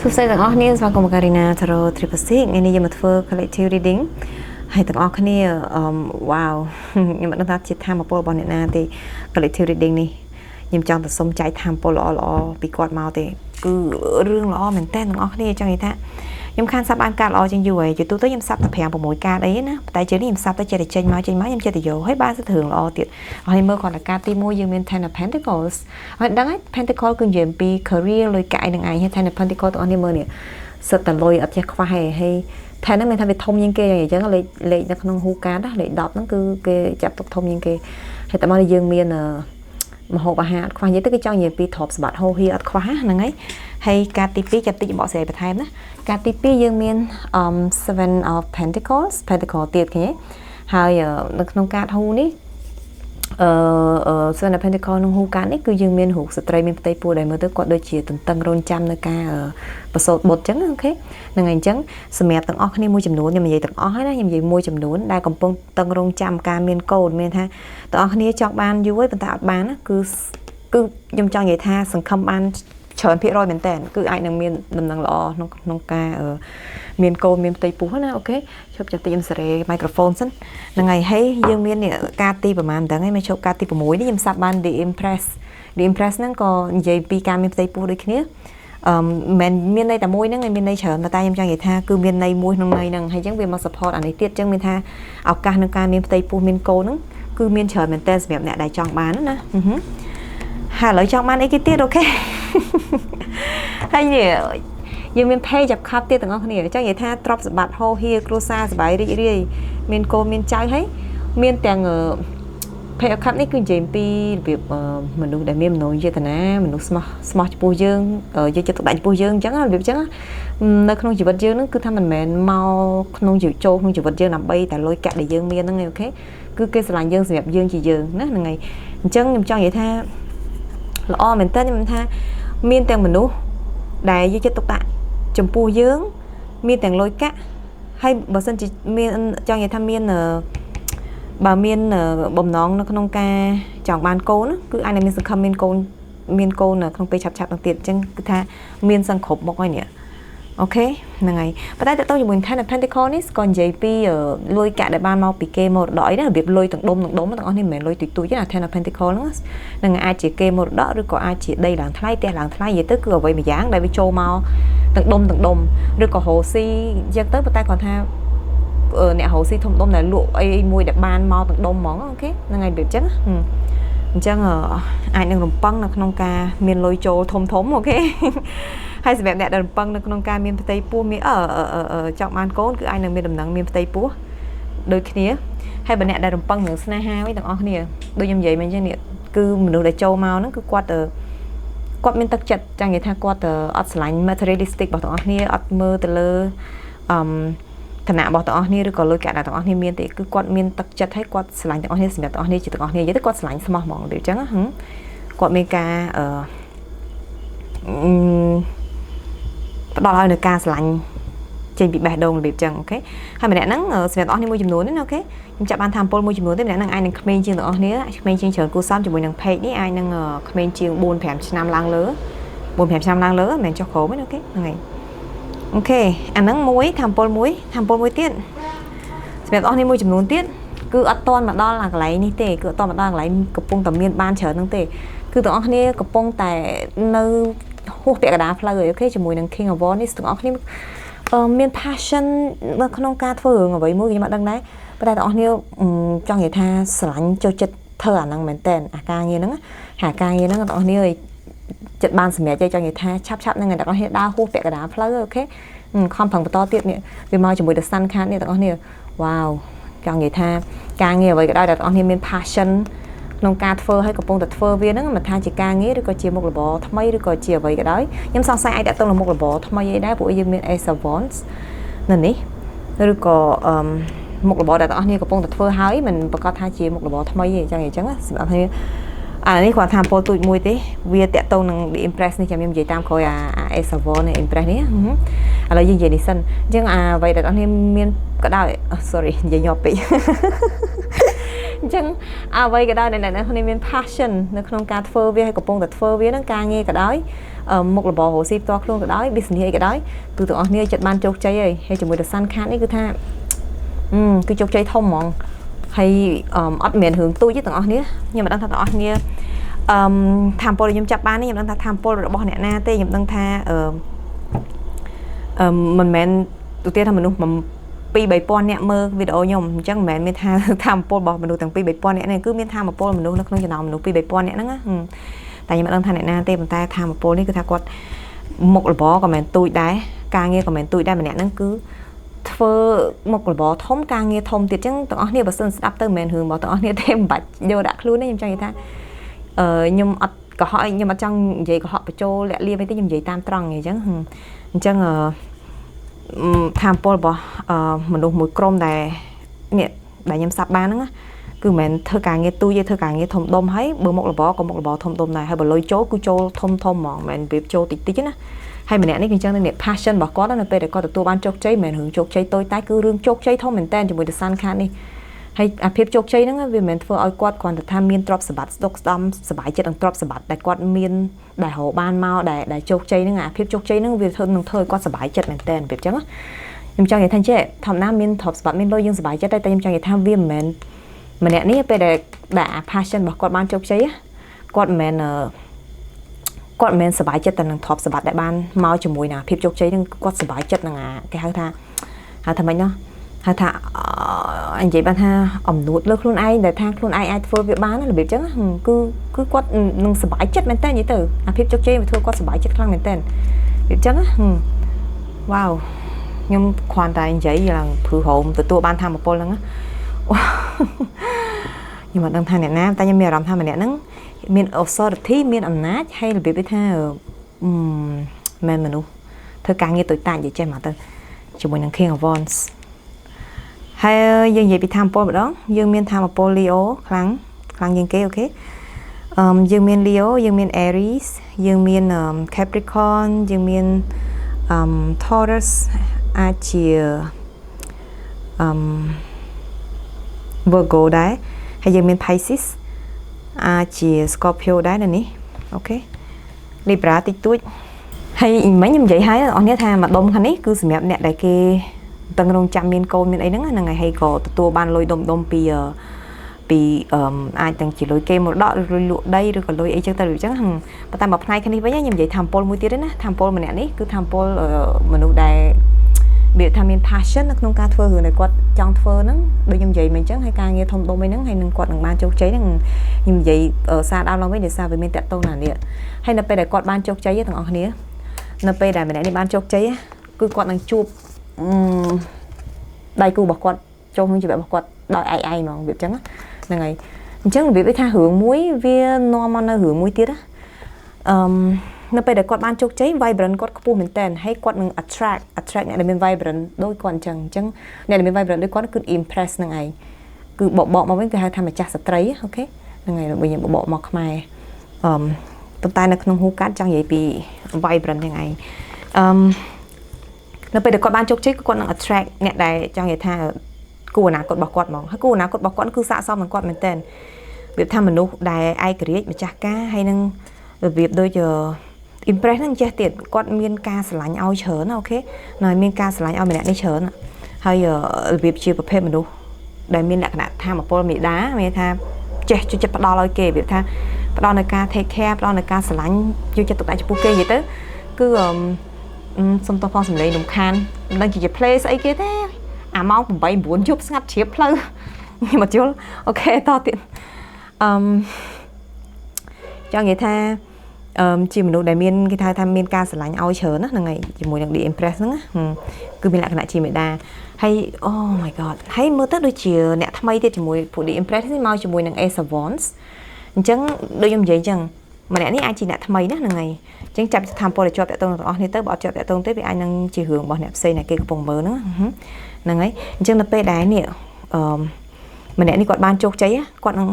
សួស្តីទាំងអស់គ្នាស្វាគមន៍មកការីណា Tarot Triple Six ថ្ងៃនេះយើងមកធ្វើ collective reading ហើយទាំងអស់គ្នាអឺវ៉ាវខ្ញុំមិនដឹងថាជាថាមពលរបស់អ្នកណាទេ collective reading នេះខ្ញុំចង់ទៅសុំចែកថាមពលល្អល្អពីគាត់មកទេគឺរឿងល្អមែនតើទាំងអស់គ្នាចង់និយាយថាខ្ញុំខានសាប់បានកាតល្អជាងយូរហើយយូរទូទៅខ្ញុំសាប់តែ5 6កាតអីណាតែជាងនេះខ្ញុំសាប់ទៅចេះតែចេញមកចេញមកខ្ញុំចេះតែយកហើយបានសិរឿងល្អទៀតហើយមើលគ្រាន់តែកាតទី1យើងមាន Ten of Pentacles ហើយដឹងហើយ Pentacle គឺនិយាយអំពី career លុយកាក់នឹងឯងហើយ Ten of Pentacle ទាំងអស់នេះមើលនេះសិតតែលុយអត់ចេះខ្វះទេហើយ Ten ហ្នឹងមានថាវាធំជាងគេអញ្ចឹងលេខលេខនៅក្នុងហ៊ូកាតណាលេខ10ហ្នឹងគឺគេចាប់ទុកធំជាងគេហើយតែមកនេះយើងមានមហូបអាហារអត់ខ្វះនិយាយទៅគេចង់និយាយពីទ្រព្យសម្បត្តិហូរហៀអត់ខ្វះហ្នឹងហើយហើយកាតទី2ចាប់តិចបកស្រាយបន្ថែមណាកាតទី2យើងមាន seven of pentacles pentacle ទៀតឃើញទេហើយនៅក្នុងកាតហ៊ូនេះអឺ Seven of Pentacle ក្នុងហ៊ូកាតនេះគឺយើងមានរូបស្ត្រីមានផ្ទៃពោះដែលមើលទៅគាត់ដូចជាទន្ទឹងរង់ចាំនៅការប្រសូតបុត្រចឹង okay ហ្នឹងហើយអញ្ចឹងសម្រាប់ទាំងអស់គ្នាមួយចំនួនខ្ញុំនិយាយទាំងអស់ហើយណាខ្ញុំនិយាយមួយចំនួនដែលកំពុងតឹងរងចាំការមានកូនមានថាទាំងអស់គ្នាចង់បានយូរហើយប៉ុន្តែអត់បានណាគឺគឺខ្ញុំចង់និយាយថាសង្ឃឹមបានច្រើនភាគរយមែនតើគឺអាចនឹងមានដំណឹងល្អក្នុងក្នុងការមានកូនមានផ្ទៃពោះណា okay ឈប់ចាំតិចខ្ញុំសេរីមីក្រូហ្វូនសិនហ្នឹងហើយហើយយើងមាននេះការទីប្រហែលមិនដឹងហើយមកឈប់ការទី6នេះខ្ញុំសាប់បាន The Empress The Empress ហ្នឹងក៏និយាយពីការមានផ្ទៃពោះដូចគ្នាអឺមិនមានន័យតែមួយហ្នឹងឯងមានន័យច្រើនតែខ្ញុំចង់និយាយថាគឺមានន័យមួយក្នុងន័យហ្នឹងហើយអញ្ចឹងវាមក support អានេះទៀតអញ្ចឹងមានថាឱកាសក្នុងការមានផ្ទៃពោះមានកូនហ្នឹងគឺមានច្រើនមែនតើសម្រាប់អ្នកដែលចង់បានណាហើយឥឡូវចង់បានអីគេទៀត okay ហើយនេះយើងមាន page of cup ទៀតទាំងអស់គ្នាអញ្ចឹងនិយាយថាទ្រព្យសម្បត្តិហូរហៀគ្រួសារសប្បាយរីករាយមានកូនមានចៅហើយមានទាំង Page of Cup នេះគឺនិយាយអំពីរបៀបមនុស្សដែលមានមនោចេតនាមនុស្សស្មោះស្មោះចំពោះយើងយកចិត្តទុកដាក់ចំពោះយើងអញ្ចឹងរបៀបអញ្ចឹងនៅក្នុងជីវិតយើងហ្នឹងគឺថាមិនមែនមកក្នុងជីវិតចូលក្នុងជីវិតយើងដើម្បីតែលុយកាក់ដែលយើងមានហ្នឹងឯង okay គឺគេស្រឡាញ់យើងសម្រាប់យើងជាយើងណាហ្នឹងហើយអញ្ចឹងខ្ញុំចង់និយាយថាល្អមែនតើខ្ញុំថាមានទាំងមនុស្សដែលយកចិត្តទុកដាក់ចំពោះយើងមានទាំងលុយកាក់ហើយបើសិនជាមានចង់និយាយថាមានបើមានបំណងនៅក្នុងការចង់បានកូនគឺអាចនឹងមានសង្ឃឹមមានកូនមានកូនក្នុងពេលឆាប់ឆាប់នឹងទៀតអញ្ចឹងគឺថាមានសង្គ្រប់មកហើយនេះ okay ហ្នឹងហើយប៉ុន្តែតទៅជាមួយ Ten of Pentacle នេះក៏និយាយពីលុយកាក់ដែលបានមកពីគេមរតកអីណារបៀបលុយទាំងដុំទាំងដុំទាំងអស់នេះមិនមែនលុយទុយទុយទេណា Ten of Pentacle ហ្នឹងនឹងអាចជាគេមរតកឬក៏អាចជាដីឡើងថ្លៃផ្ទះឡើងថ្លៃនិយាយទៅគឺអ្វីមួយយ៉ាងដែលវាចូលមកទាំងដុំទាំងដុំឬក៏រកស៊ីអញ្ចឹងទៅប៉ុន្តែគាត់ថាអ្នករកស៊ីធំដុំដែលលក់អីមួយដែលបានមកទាំងដុំហ្មង okay ហ្នឹងហើយរបៀបអញ្ចឹងអញ្ចឹងអាចនឹងរំពឹងនៅក្នុងការមានលុយចូលធំធំ okay ហើយសម្រាប់អ្នកដែលរំពឹងនៅក្នុងការមានផ្ទៃពោះមានអឺចង់បានកូនគឺអាចនឹងមានដំណឹងមានផ្ទៃពោះដូចគ្នាហើយបើអ្នកដែលរំពឹងរឿងស្នេហាវិញទាំងអស់គ្នាដូចខ្ញុំនិយាយមិញអញ្ចឹងនេះគឺមនុស្សដែលចូលមកហ្នឹងគឺគាត់គាត់មានទឹកចិត្តចង់និយាយថាគាត់អត់ស្រឡាញ់ materialistic របស់ទាំងអស់គ្នាអត់មើលទៅលើអឺឋានៈរបស់ទាំងអស់គ្នាឬក៏លុយកាក់ដែលទាំងអស់គ្នាមានទេគឺគាត់មានទឹកចិត្តហើយគាត់ស្រឡាញ់ទាំងអស់គ្នាសម្រាប់ទាំងអស់គ្នាជាទាំងអស់គ្នានិយាយទៅគាត់ស្រឡាញ់ស្មោះហ្មងដូចអញ្ចឹងគាត់មានការអឺផ្ដល់ឲ្យនៅការស្រឡាញ់ចេញពីបេះដូងរបៀបចឹង okay ហើយម្នាក់ហ្នឹងសម្រាប់ទាំងអស់គ្នាមួយចំនួននេះណា okay ខ្ញុំចាប់បានថាមពលមួយចំនួនទេម្នាក់ហ្នឹងអាចនឹងក្មេងជាងទាំងអស់គ្នាក្មេងជាងច្រើនគូសំជាមួយនឹង page នេះអាចនឹងក្មេងជាង4 5ឆ្នាំឡើងលើ4 5ឆ្នាំឡើងលើមិនមែនចុះក្រោមទេ okay ហ្នឹងហើយ okay អាហ្នឹងមួយថាមពលមួយថាមពលមួយទៀតសម្រាប់អស់នេះមួយចំនួនទៀត គឺអត់តន់មកដល់អាកន្លែងនេះទេគឺអត់តន់មកដល់កន្លែងកំពុងតែមានបានច្រើនហ្នឹងទេគឺទាំងអស់គ្នាកំពុងតែនៅហួសពាក់កណ្ដាលផ្លូវហើយ okay ជាមួយនឹង King of Wands នេះទាំងអស់គ្នាមាន passion នៅក្នុងការធ្វើរឿងអ្វីមួយខ្ញុំអត់ដឹងដែរប៉ុន្តែទាំងអស់គ្នាចង់និយាយថាស្រឡាញ់ចូលចិត្តធ្វើអាហ្នឹងមែនតើអាការងារហ្នឹងហើយការងារហ្នឹងទាំងអស់គ្នាចិត្តបានសម្រេចចង់និយាយថាឆាប់ឆាប់ហ្នឹងទាំងអស់គ្នាដើរហួសពាក់កណ្ដាលផ្លូវ okay ខំប្រឹងបន្តទៀតនេះវាមកជាមួយ The Sun card នេះទាំងអស់គ្នាវ៉ាវចង់និយាយថាការងារអ្វីក៏ដោយដែលទាំងអស់គ្នាមាន passion ក្នុងការធ្វើឲ្យកំពុងតែធ្វើវាហ្នឹងមិនថាជាការងារឬក៏ជាមុខរបរថ្មីឬក៏ជាអ្វីក៏ដោយខ្ញុំសង្ស័យអាចតាក់ទងនឹងមុខរបរថ្មីអីដែរព្រោះយើងមាន Ace of Wands នៅនេះឬក៏អឺមុខរបរដែលទាំងអស់គ្នាកំពុងតែធ្វើហើយមិនប្រកាសថាជាមុខរបរថ្មីទេអញ្ចឹងអញ្ចឹងសម្រាប់គ្នាអានេះគាត់ថាពលទូចមួយទេវាតាក់ទងនឹង The Empress នេះចាំខ្ញុំនិយាយតាមក្រោយអា Ace of Wands នេះ Empress នេះឥឡូវយើងនិយាយនេះសិនអញ្ចឹងអាអ្វីដែលទាំងអស់គ្នាមានក៏ដោយ sorry និយាយញាប់ពេក អញ្ចឹងអ្វីក៏ដោយដែលអ្នកនរគ្នាមាន passion នៅក្នុងការធ្វើវាហើយកំពុងតែធ្វើវានឹងការងារក៏ដោយមុខរបររកស៊ីផ្ទាល់ខ្លួនក៏ដោយ business អីក៏ដោយគឺទាំងអស់គ្នាចិត្តបានជោគជ័យហើយហើយជាមួយ The Sun card នេះគឺថាគឺជោគជ័យធំហ្មងហើយអត់មានរឿងទូចទេទាំងអស់គ្នាខ្ញុំមិនដឹងថាទាំងអស់គ្នាថាមពលដែលខ្ញុំចាប់បាននេះខ្ញុំដឹងថាថាមពលរបស់អ្នកណាទេខ្ញុំដឹងថាអឺអឺមិនមែនទូទាថាមនុស្ស2 3000នាក់មើលវីដេអូខ្ញុំអញ្ចឹងមិនមែនមានថាថាមពលរបស់មនុស្សទាំង2 3000នាក់នេះគឺមានថាមពលមនុស្សនៅក្នុងចំណោមមនុស្ស2 3000នាក់ហ្នឹងណាតែខ្ញុំមិនដឹងថាអ្នកណាទេប៉ុន្តែថាមពលនេះគឺថាគាត់មុខរបរក៏មិនទូចដែរការងារក៏មិនទូចដែរម្នាក់ហ្នឹងគឺធ្វើមុខរបរធំការងារធំទៀតអញ្ចឹងទាំងអស់គ្នាបើសិនស្ដាប់ទៅមិនមែនរឿងរបស់ទាំងអស់គ្នាទេមិនបាច់យកដាក់ខ្លួនទេខ្ញុំចង់និយាយថាខ្ញុំអត់កុហកខ្ញុំអត់ចង់និយាយកុហកបញ្ចូលលាក់លៀមអីទេខ្ញុំនិយាយតាមត្រង់អញ្ចឹងអញ្ចឹងអឺថាមពលរបស់មនុស្សមួយក្រុមដែលនេះដែលខ្ញុំសាប់បានហ្នឹងគឺមិនមែនធ្វើការងារទូចទេធ្វើការងារធំដុំហើយបើមុខរបរក៏មុខរបរធំដុំដែរហើយបើលុយចូលគឺចូលធំធំហ្មងមិនមែនរបៀបចូលតិចតិចណាហើយម្នាក់នេះគឺអញ្ចឹងនេះ passion របស់គាត់នៅពេលដែលគាត់ទទួលបានជោគជ័យមិនមែនរឿងជោគជ័យតូចតែគឺរឿងជោគជ័យធំមែនតើជាមួយ The Sun card នេះហើយអាភាពជោគជ័យហ្នឹងវាមិនមែនធ្វើឲ្យគាត់គ្រាន់តែថាមានទ្រព្យសម្បត្តិស្ដុកស្ដំសบายចិត្តនឹងទ្រព្យសម្បត្តិដែលគាត់មានដែលរកបានមកដែលដែលជោគជ័យហ្នឹងអាភាពជោគជ័យហ្នឹងវាធ្វើនឹងធ្វើឲ្យគាត់សบายចិត្តមែនតើរបៀបអញ្ចឹងខ្ញុំចង់និយាយថាចេះធម្មតាមានទ្រព្យសម្បត្តិមានលុយយើងសบายចិត្តតែខ្ញុំចង់និយាយថាវាមិនមែនម្នាក់នេះពេលដែលដែលអា passion របស់គាត់បានជោគជ័យគាត់មិនមែនគាត់មិនមែនសប្បាយចិត្តតែនឹងទ្រព្យសម្បត្តិដែលបានមកជាមួយនឹងភាពជោគជ័យនឹងគាត់សប្បាយចិត្តនឹងអាគេហៅថាហៅថាម៉េចណោះហៅថានិយាយបានថាអំនួតលើខ្លួនឯងដែលថាខ្លួនឯងអាចធ្វើវាបានរបៀបចឹងគឺគឺគាត់នឹងសប្បាយចិត្តមែនតើនិយាយទៅអាភាពជោគជ័យវាធ្វើគាត់សប្បាយចិត្តខ្លាំងមែនតើរបៀបចឹងវ៉ាវខ្ញុំគ្រាន់តែនិយាយឡើងព្រឺហោមទទួលបានធម៌ពលហ្នឹងខ្ញុំអត់ដឹងថាអ្នកណាតែខ្ញុំមានអារម្មណ៍ថាម្នាក់ហ្នឹងមាន authority មានអំណាចហើយរបៀបថាអឺមែនមនុស្សធ្វើការងារតូចតាចនិយាយចេះមកទៅជាមួយនឹង King of Wands ហើយយើងនិយាយពីថាមពលម្ដងយើងមានថាមពល Leo ខ្លាំងខ្លាំងជាងគេ okay យើងមាន Leo យើងមាន Aries យើងមាន Capricorn យើងមានTaurus អាចជាVirgo ដែរហើយយើងមាន Pisces អាចជា Scorpio ដែរនៅនេះ okay Libra តិចតួចហើយមិញខ្ញុំនិយាយហើយអ្នកនរថាមួយដុំខាងនេះគឺសម្រាប់អ្នកដែលគេតឹងរងចាំមានកូនមានអីហ្នឹងហ្នឹងហើយហើយក៏ទទួលបានលុយដុំដុំពីពីអាចទាំងជាលុយគេមរតកឬលុយលក់ដីឬក៏លុយអីចឹងទៅអញ្ចឹងប៉ុន្តែមួយផ្នែកខាងនេះវិញខ្ញុំនិយាយថាមពលមួយទៀតទេណាថាមពលម្នាក់នេះគឺថាមពលមនុស្សដែលវាថាមាន passion នៅក្នុងការធ្វើរឿងដែលគាត់ចង់ធ្វើហ្នឹងដូចខ្ញុំនិយាយមិញអញ្ចឹងហើយការងារធំដុំអីហ្នឹងហើយនឹងគាត់នឹងបានជោគជ័យហ្នឹងខ្ញុំនិយាយសារដើមឡើងវិញដោយសារវាមានតាក់ទងណានេះហើយនៅពេលដែលគាត់បានជោគជ័យទាំងអស់គ្នានៅពេលដែលម្នាក់នេះបានជោគជ័យគឺគាត់នឹងជួបដៃគូរបស់គាត់ចូលក្នុងជីវិតរបស់គាត់ដោយឯងឯងហ្មងវាអញ្ចឹងហ្នឹងហើយអញ្ចឹងរបៀបថារឿងមួយវានាំមកនៅរឿងមួយទៀតណានៅពេលដែលគាត់បានជោគជ័យ vibrant គាត់ខ្ពស់មែនតើហើយគាត់នឹង attract អ្នកដែលមាន vibrant ដូចគាត់អញ្ចឹងអញ្ចឹងអ្នកដែលមាន vibrant ដូចគាត់គឺ empress ហ្នឹងឯងគឺបបកមកវិញគេហៅថាម្ចាស់ស្ត្រី okay ហ្នឹងហើយបើយើងបបកមកខ្មែរប៉ុន្តែនៅក្នុងហ៊ូកាត់ចង់និយាយពី vibrant ហ្នឹងឯងនៅពេលដែលគាត់បានជោគជ័យគឺគាត់នឹង attract អ្នកដែលចង់និយាយថាគូអនាគតរបស់គាត់ហ្មងហើយគូអនាគតរបស់គាត់គឺស័ក្តិសមនឹងគាត់មែនទែនរបៀបថាមនុស្សដែលឯករាជ្យម្ចាស់ការហើយនឹងរបៀបដូច empress ហ្នឹងចេះទៀតគាត់មានការស្រឡាញ់ឲ្យច្រើនណា okay ហើយមានការស្រឡាញ់ឲ្យម្នាក់នេះច្រើនហើយរបៀបជាប្រភេទមនុស្សដែលមានលក្ខណៈថាមពលមេដាមានថាចេះជួយចិត្តផ្ដល់ឲ្យគេរបៀបថាផ្ដល់នៅការ take care ផ្ដល់នៅការស្រឡាញ់យកចិត្តទុកដាក់ចំពោះគេនិយាយទៅគឺសុំទោសផងសំឡេងរំខានមិនដឹងជា play ស្អីគេទេអាម៉ោង8 9យប់ស្ងាត់ជ្រាបផ្លូវខ្ញុំអត់យល់ okay តទៀតចង់និយាយថាជាមនុស្សដែលមានគេថាថាមានការស្រឡាញ់ឲ្យច្រើនណាហ្នឹងហើយជាមួយនឹង The Empress ហ្នឹងណាគឺមានលក្ខណៈជាមេដាហើយ Oh my god ហើយមើលទៅដូចជាអ្នកថ្មីទៀតជាមួយពួក The Empress នេះមកជាមួយនឹង Ace of Wands អញ្ចឹងដូចខ្ញុំនិយាយអញ្ចឹងម្នាក់នេះអាចជាអ្នកថ្មីណាហ្នឹងហើយអញ្ចឹងចាប់ថាពលដែលជាប់តាក់ទងទាំងអស់គ្នាទៅបើអត់ជាប់តាក់ទងទេវាអាចនឹងជារឿងរបស់អ្នកផ្សេងដែលគេកំពុងមើលហ្នឹងហ្នឹងហើយអញ្ចឹងនៅពេលដែលនេះម្នាក់នេះគាត់បានជោគជ័យគាត់នឹង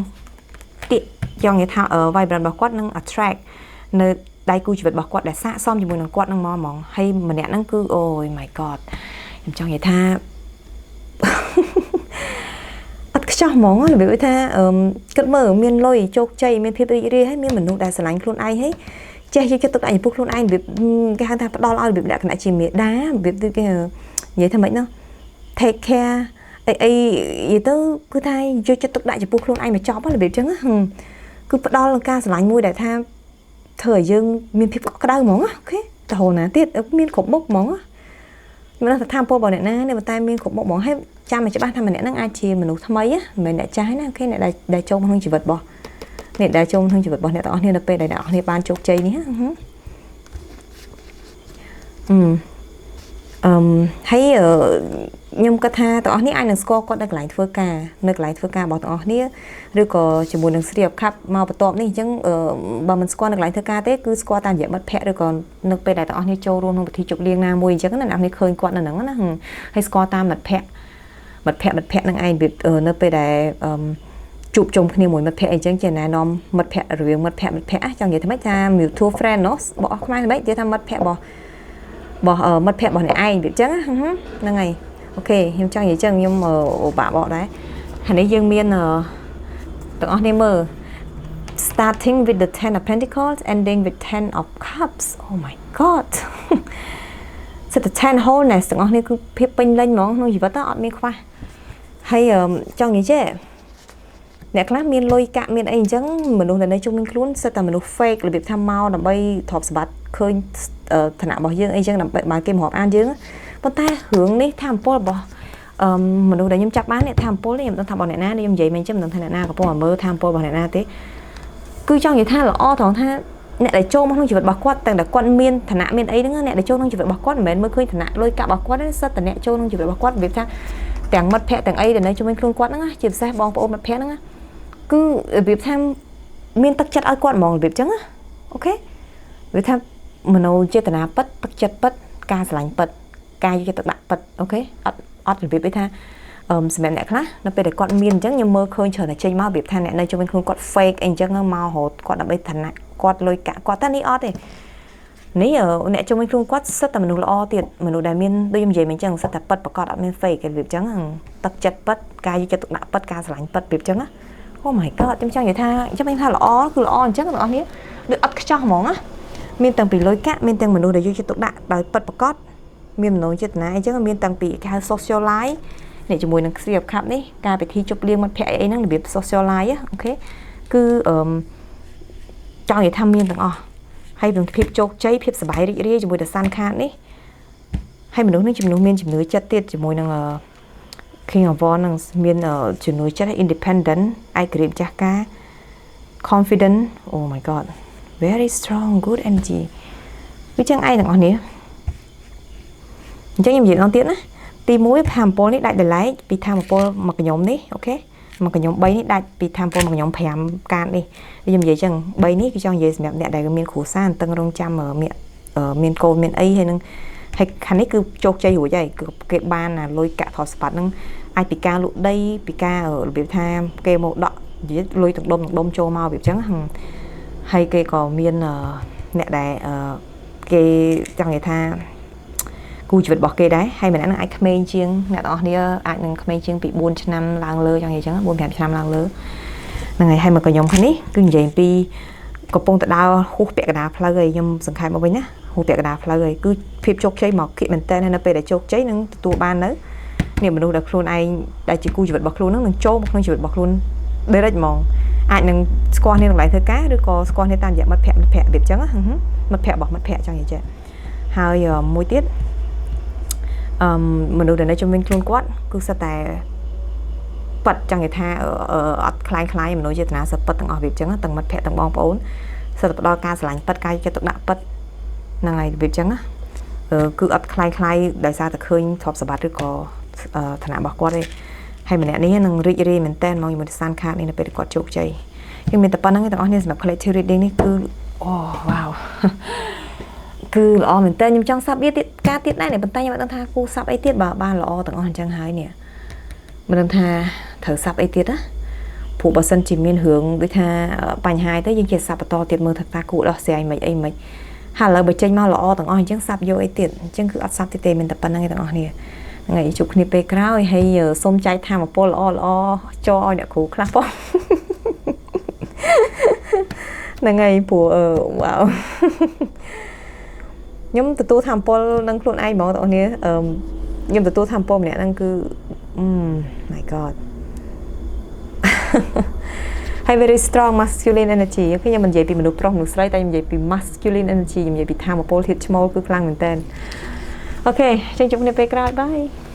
ទាកចង់និយាយថា vibrant របស់គាត់នឹង attract នៅដៃគូជីវិតរបស់គាត់ដែលស័ក្តិសមជាមួយនឹងគាត់នឹងមកហ្មងហើយម្នាក់ហ្នឹងគឺអូយ my god ខ្ញុំចង់និយាយថាអត់ខ្ ខ្ចោះហ្មងរបៀបថាគិតមើលមានលុយជោគជ័យមានភាពរីករាយហើយមានមនុស្សដែលស្រឡាញ់ខ្លួនឯងហើយចេះយកចិត្តទុកដាក់ចំពោះខ្លួនឯងរបៀបគេហៅថាផ្ដល់ឲ្យរបៀបលក្ខណៈជាមេដារបៀបដូចគេនិយាយថាម៉េចណោះ take care អីអីនិយាយទៅគឺថាយកចិត្តទុកដាក់ចំពោះខ្លួនឯងមកចប់របៀបចឹងគឺផ្ដល់ការស្រឡាញ់មួយដែលថាធ្វើឲ្យយើងមានភាពកក់ក្ដៅហ្មង okay ទៅហូរណាទៀតមានគ្រប់មុខហ្មងមិនដឹងថាថាមពលរបស់អ្នកណានេះប៉ុន្តែមានគ្រប់មុខហ្មងហើយចាំឲ្យច្បាស់ថាម្នាក់ហ្នឹងអាចជាមនុស្សថ្មីមិនមែនអ្នកចាស់ណា okay អ្នកដែលចូលក្នុងជីវិតរបស់អ្នកដែលចូលក្នុងជីវិតរបស់អ្នកទាំងអស់គ្នានៅពេលដែលអ្នកទាំងអស់គ្នាបានជោគជ័យនេះអឺអឺហើយខ្ញុំគិតថាទាំងអស់នេះអាចនឹងស្គាល់គាត់នៅកន្លែងធ្វើការនៅកន្លែងធ្វើការរបស់ទាំងអស់គ្នាឬក៏ជាមួយនឹង Three of Cup មកបន្ទាប់នេះអញ្ចឹងបើមិនស្គាល់នៅកន្លែងធ្វើការទេគឺស្គាល់តាមរយៈមិត្តភ័ក្តិឬក៏នៅពេលដែលទាំងអស់គ្នាចូលរួមក្នុងពិធីជប់លៀងណាមួយអញ្ចឹងណាអ្នកនរឃើញគាត់នៅហ្នឹងណាហើយស្គាល់តាមមិត្តភ័ក្តិមិត្តភ័ក្តិមិត្តភ័ក្តិនឹងឯងនៅពេលដែលជួបជុំគ្នាមួយមិត្តភ័ក្តិអីចឹងជាណែនាំមិត្តភ័ក្តិរវាងមិត្តភ័ក្តិមិត្តភ័ក្តិចង់និយាយថាម៉េចថា mutual friend ណោះបោះខ្មែរម៉េចនិយាយថាមិត្តភ័ក្តិរបស់របស់មិត្តភ័ក្តិរបស់អ្នកឯងវាចឹងហ្នឹងហើយ okay ខ្ញុំចង់និយាយចឹងខ្ញុំបាក់បកដែរហើយនេះយើងមានទាំងអស់នេះមើល starting with the 10 of Pentacles, ending with 10 of Cups. Oh my God, សិតតែ10 wholeness ទាំងអស់នេះគឺភាពពេញលេញហ្មងក្នុងជីវិតអត់មានខ្វះហើយចង់និយាយចេះអ្នកខ្លះមានលុយកាក់មានអីអញ្ចឹងមនុស្សដែលនៅជុំវិញខ្លួនសិតតែមនុស្ស fake របៀបថាមកដើម្បីទ្រព្យសម្បត្តិឃើញឋានៈរបស់យើងអីចឹងដើម្បីបើគេមករាប់អានយើងប៉ុន្តែរឿងនេះថាមពលរបស់អឺមនុស្សដែលខ្ញុំចាប់បាននេះថាមពលនេះខ្ញុំដឹងថារបស់អ្នកណាខ្ញុំនិយាយមិនចឹងមិនដឹងថាអ្នកណាកំពុងតែមើលថាមពលរបស់អ្នកណាទេគឺចង់និយាយថាល្អត្រង់ថាអ្នកដែលចូលមកក្នុងជីវិតរបស់គាត់ទាំងតែគាត់មានឋានៈមានអីហ្នឹងអ្នកដែលចូលក្នុងជីវិតរបស់គាត់មិនមែនមើលឃើញឋានៈលុយកាក់របស់គាត់ទេសិតតែអ្នកចូលក្នុងជីវិតរបស់គាត់របៀបថាទាំងមិត្តភ័ក្តិទាំងអីដែលនៅជុំវិញខ្លួនគាត់ហ្នឹងជាពិសេសបងប្អូនមិត្តភ័ក្តិហ្នឹងគឺរបៀបថាមានទឹកចិត្តឲ្យគាត់ហ្មងរបៀបចឹងណា okay វាថាមនោចេតនាពិតទឹកចិត្តពិតការស្រឡាញ់ពិតការយកចិត្តទុកដាក់ពិត okay អត់អត់របៀបអីថាអឺសម្រាប់អ្នកខ្លះនៅពេលដែលគាត់មានអញ្ចឹងខ្ញុំមើលឃើញច្រើនតែចេញមករបៀបថាអ្នកនៅជុំវិញខ្លួនគាត់ fake អីអញ្ចឹងមករត់គាត់ដើម្បីឋានៈគាត់លុយកាក់គាត់តែនេះអត់ទេនេះអ្នកជុំវិញខ្លួនគាត់សិតតែមនុស្សល្អទៀតមនុស្សដែលមានដូចខ្ញុំនិយាយមិញអញ្ចឹងសិតតែពិតប្រកបអត់មាន fake របៀបអញ្ចឹងទឹកចិត្តពិតការយកចិត្តទុកដាក់ពិតការស្រឡាញ់ពិតរបៀបអញ្ចឹងណា Oh my God ខ្ញុំចង់និយាយថាខ្ញុំថាល្អគឺល្អអញ្ចឹងបងប្អូននេះដូចអត់ខ្ចោះហ្មងណាមានតាំងពីលុយកាក់មានទាំងមនុស្សដែលយកចិត្តទុកដាក់ដោយពិតប្រកបមានមនោចេតនាអញ្ចឹងមានតាំងពីគេហៅ social life នេះជាមួយនឹង Three of Cup នេះការពិធីជប់លៀងមិត្តភ័ក្តិអីហ្នឹងរបៀប social life okay គឺអឺចង់និយាយថាមានទាំងអស់ហើយនឹងភាពជោគជ័យភាពសប្បាយរីករាយជាមួយ The Sun card នេះហើយមនុស្សនេះជំនួសមានជំនឿចិត្តទៀតជាមួយនឹង King of Wands នឹងមានជំនឿចិត្ត independent ឯករាជ្យម្ចាស់ការ confident. Oh my God, very strong, good energy វាចឹងឯងទាំងអស់នេះអញ្ចឹងខ្ញុំនិយាយម្ដងទៀតណាទី1ថាមពលនេះដាច់ដោយឡែកពីថាមពលមកខ្ញុំនេះ okay មកខ្ញុំ3នេះដាច់ពីថាមពលមកខ្ញុំ5កាតនេះខ្ញុំនិយាយចឹង3នេះគឺចង់និយាយសម្រាប់អ្នកដែលមានគ្រួសារអន្តឹងរងចាំមានមានកូនមានអីហើយនឹងហើយខាងនេះគឺជោគជ័យរួចហើយគឺគេបានណាលុយកាក់ទ្រព្យសម្បត្តិហ្នឹងអាចពីការលក់ដីពីការរបៀបថាគេមកដកនិយាយលុយទាំងដុំទាំងដុំចូលមករបៀបចឹងហើយគេក៏មានអ្នកដែលគេចង់និយាយថាគូជីវិតរបស់គេដែរហើយម្នាក់នឹងអាចក្មេងជាងអ្នកទាំងអស់គ្នាអាចនឹងក្មេងជាងពី4ឆ្នាំឡើងលើចង់និយាយចឹង4 5ឆ្នាំឡើងលើហ្នឹងហើយហើយមកខ្ញុំខាងនេះគឺនិយាយពីកំពុងតែដើរហួសពាក់កណ្ដាលផ្លូវហើយខ្ញុំសង្ខេបមកវិញណាហួសពាក់កណ្ដាលផ្លូវហើយគឺភាពជោគជ័យមកគៀកមែនតើនៅពេលដែលជោគជ័យនឹងទទួលបាននៅនេះមនុស្សដែលខ្លួនឯងដែលជាគូជីវិតរបស់ខ្លួនហ្នឹងនឹងចូលមកក្នុងជីវិតរបស់ខ្លួន direct ហ្មងអាចនឹងស្គាល់គ្នាកន្លែងធ្វើការឬក៏ស្គាល់គ្នាតាមរយៈមិត្តភ័ក្តិមិត្តភ័ក្តិរបៀបចឹងមិត្តភ័ក្តិរបស់មិត្តភ័ក្តិចង់និយាយចេះហើយមួយទៀតអឺមនុស្សដែលនៅជុំវិញខ្លួនគាត់គឺសិតតែប៉ាត់ចង់និយាយថាអត់ខ្លាញ់ខ្លាយមនុស្សចេតនាសិតប៉ិតទាំងអស់របៀបចឹងទាំងមិត្តភ័ក្តិទាំងបងប្អូនសិតតែផ្ដល់ការស្រឡាញ់ប៉ិតការចិត្តទុកដាក់ប៉ិតហ្នឹងហើយរបៀបចឹងណាគឺអត់ខ្លាញ់ខ្លាយដោយសារតែឃើញទ្រព្យសម្បត្តិឬក៏ឋានៈរបស់គាត់ទេហើយម្នាក់នេះនឹងរីករាយមែនតើមកជាមួយ Sun card នេះនៅពេលគាត់ជោគជ័យយើងមានតែប៉ុណ្្នឹងឯងទាំងអស់គ្នាសម្រាប់ collective reading នេះគឺអូ wow គឺល្អមែនតើខ្ញុំចង់សាប់វាទៀតការទៀតដែរប៉ុន្តែខ្ញុំអត់ដឹងថាគូសាប់អីទៀតបើបានល្អទាំងអស់អញ្ចឹងហើយនេះមិនដឹងថាត្រូវសាប់អីទៀតណាព្រោះបើសិនជាមានរឿងដូចថាបញ្ហាទៅយើងជាសាប់បន្តទៀតមើលថាតាគួរដោះស្រាយមិនអីមិនហើយឥឡូវបើចេញមកល្អទាំងអស់អញ្ចឹងសាប់យកអីទៀតអញ្ចឹងគឺអត់សាប់ទៀតទេមានតែប៉ុណ្្នឹងឯងទាំងអស់គ្នា ថ្ងៃជួបគ្នាពេលក្រោយហើយសូមចែកថាមពលល្អល្អចឲ្យអ្នកគ្រូខ្លះផងហ្នឹងហើយព្រោះអឺវ៉ាវខ្ញុំទទួលថាមពលនឹងខ្លួនឯងហ្មងបងប្អូនអឺខ្ញុំទទួលថាមពលម្នាក់ហ្នឹងគឺ my God ហើយ very strong masculine energy ខ្ញុំមិននិយាយពីមនុស្សប្រុសមនុស្សស្រីតែខ្ញុំនិយាយពី masculine energy ខ្ញុំនិយាយពីថាមពលធាតុឈ្មោលគឺខ្លាំងមែនតើokay ចឹងជួបគ្នាពេលក្រោយ bye.